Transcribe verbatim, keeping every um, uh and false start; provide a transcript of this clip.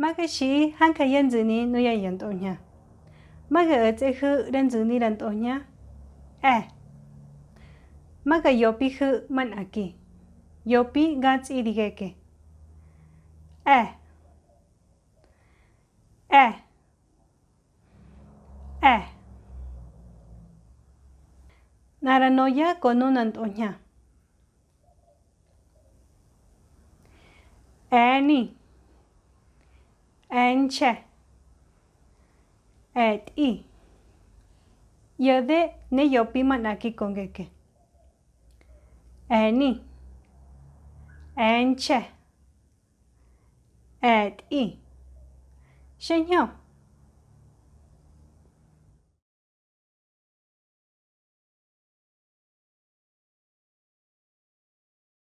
Mága shi'i hánka ya ntxüni nu ya ya nt'oña. Mága ats'e jü' ra ntxüni ra nt'oña. E. Mága yopi jü' mana'aki. Yopi ga ts'irigeke. E. E. E. Nara noya ko nu na nt'oña. Eni. Enche. Eti. Yade ne yopi mana'aki kongeke. Eni. Enche. Eti. Sheño.